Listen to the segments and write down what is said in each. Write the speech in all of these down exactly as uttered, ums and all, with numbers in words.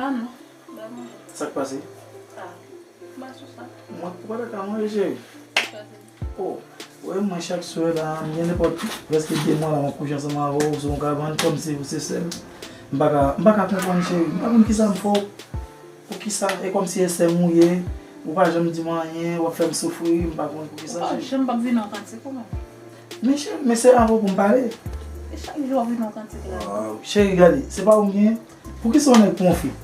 Ah non. Sa k pase? Ah, m pa sou sa. Mwen, ou pa ta ka manje, cheri? Sa k pase? Oh, wè mwen chak swè la, m gen nenpòt prèske de mwa la m ap kouche ansanm avè w sou yon kabann, kòmsi ou se sè m. M pa ka, m pa ka konprann, cheri. M pa konn kisa m fè w. Poukisa? E kòmsi e sè m ou ye, ou pa janm di m anyen, w ap fè m soufri, m pa konn poukisa, cheri. Ou pa janm p ap vin nan kantik ou menm. Men cheri, men se avè w pou m pale. E chak jou w ap vin nan kantik la. Waw, cheri, gade, se pa ou m gen? Poukisa yon nèg pran w fi?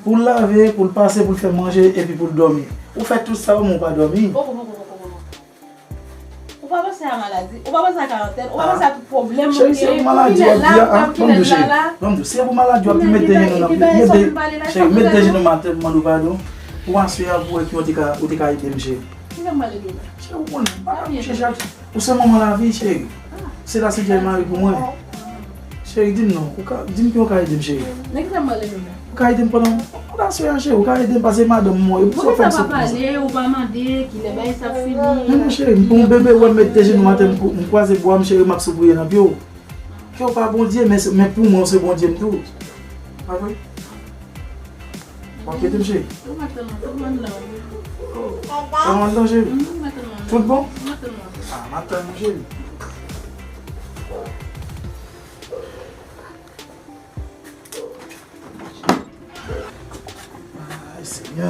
Pou l lave, pou l pase, pou l fè manje, epi pou l dòmi. Ou fè tout sa yo, men ou pa dòmi. Poko, poko, poko, poko. Ou pa panse a maladi, ou pa panse a karantèn, ou pa panse a tout pwoblèm nou genyen. Cheri, se pou maladi w ap di a, ban m di w, cheri. Ban m di w, se pou maladi w ap di, met de jenou nan pye, met de, cheri, met de jenou nan pye, mande w padon. Pou aswè a, pou wè ki ou te ka, ou te ka ede m, cheri. Ki jan m pral ede w la? Cheri, ou konnen, m pa ka kouche chak. Ou se manman lavi, cheri. Se la se Djay mari pou mwen. Cheri, di m non. Ou ka, di m ki ou ka ede m, cheri. Nan ki sa m pral ede w la? Ou ka ede m pandan, pandan aswè a, cheri. Ou ka ede m pase madanm mwen. Poukisa w pa pale, ou pa mande, kilè bagay sa ap fini? Men non, cheri, m pou m bebe, wè m met de jenou atè, m kou-, m kwaze bwa m, cheri, m ap soupriye nan pye w. Ke w pa Bondye, men, men pou mwen, ou se Bondye m tou. Pa vre? W ap kite m, cheri? Ou pa tèlman, tèlman la. Tèlman anndan, cheri? Tout bon? Ah, m ap tann ou, cheri. Ay, Senyè.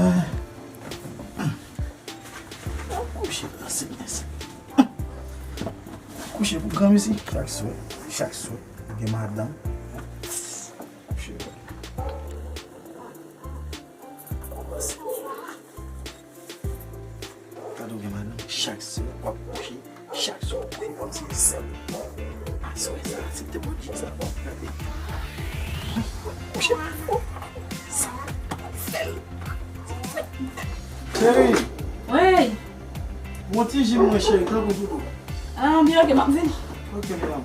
Kouche la, Senyè. Kouche pou granmesi. Chak swè, chak swè, gen madanm. Kouche. Gade w gen madanm, chak swè w ap kouche, chak swè w ap kouche kòmsi se sèl. Aswè sa, se te Bondye sa w ap gade. Kouche pou sa, sèl. Cheri! Wi! Bon ti ji mwen cheri, tankou toutou. Ah, byen, ok, m ap vini. Ok, medam.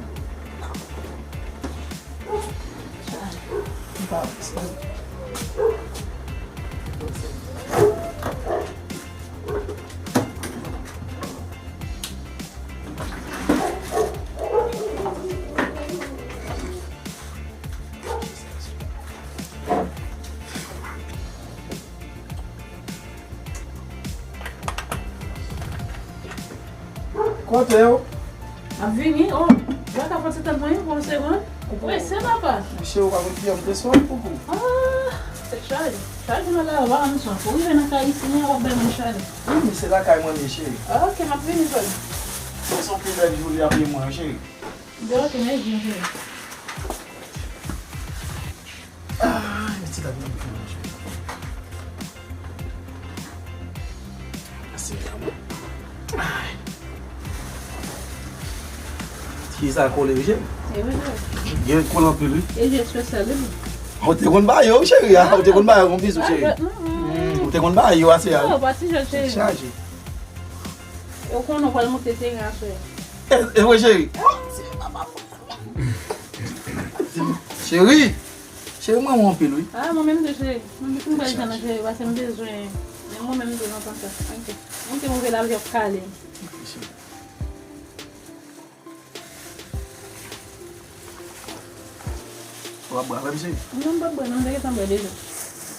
Kote w? M ap vini. Oh, w ka fè ti tan pou mwen, pou yon segonn? Ou prese, papa? Mesye, ou pa konn kijan m te sòt pou kou. Ah, tèt chaje. Chak jou nan lari, w pa konn misyon. Pou rive nan kay isi, men w ap bay moun chale. Wi, men se lakay mwen, mesye. Ah, ok, m ap vini, frè m. Se yon pi bèl jou li ap ye mwen, cheri. Dewo te nèg vin jwe. Ah, men ti gad mwen fè manje. Ase la mwen. Ay. Ti sa kole wi, cheri. E wi, wi. Gen kole anpil wi. E je espesyal wi. Ou te konn ba yo, cheri, a. Ou te konn ba yo, yon bizou, cheri. Ah, mm, mm. Ou te konn ba yo ase a. Oh, pa ti jòt, cheri. Chaje. Ou konnen w pral monte teren aswè. E, e vre, cheri. Cheri, cheri, mwen renmen w anpil, wi. Ah, mwen menm tou, cheri. Mwen menm tou, mwen pral jan nan cheri, paske m bezwen. Men mwen menm tou, nan tan sa. Ok. Mwen te move lavi ap kale. Ok, cheri. W ap bwè avè m, cheri? Non, m p ap bwè, non, m te gentan bwè deja.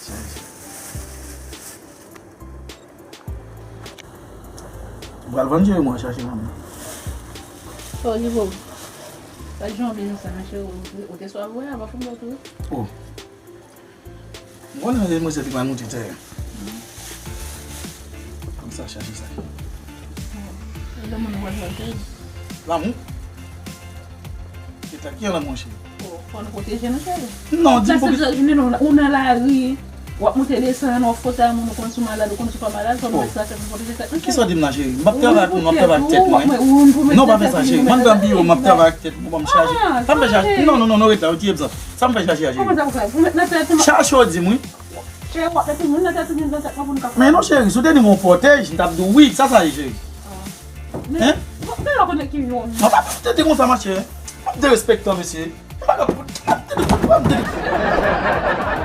Cheri. M pral vann cheri mwen chache manmi. Sa w di pou ou? Pa t jan w di nou sa, men cheri, ou, ou te swav wè, ava fè m bò tou. Oh. M konnen se demwazèl ki pral moute tè. Kòm sa chache sa. Lanmou nou pral fè l, cheri. Lanmou? Eta ki an lanmou, cheri? Oh, fò nou pwoteje nou, cheri. Non, di m pou ki. Ou nan lari, w ap monte desann, w ap foto a moun, ou konn si w malad, ou konn si w pa malad, fò nou mete sa tèt nou, pwoteje tèt nou. Kisa w di m la, cheri? M ap travay ak moun, m ap travay ak tèt mwen. Non, pa fè sa, cheri. Mwen nan biwo, m ap travay ak tèt mwen, ban m chaje. Sa m fè chaje. Non, non, non, non, ret la, ou tiye m sa. Sa m fè chaje a, cheri? Kòman sa pou fè? Pou met nan tèt ou? Chache w di m, wi. Cheri, w ap met moun nan tèt ou, vin nan tèt mwen pou nou ka fè. Men non, cheri, si w te di m yon pwotèj, m t ap di w wi, sa sa ye, cheri? Hein? Bon, men w konnen ki yon. Non, pa tete konsa, ma chère. M ap derespektan, mesye. M pa ka, m ap tete, m ap tete.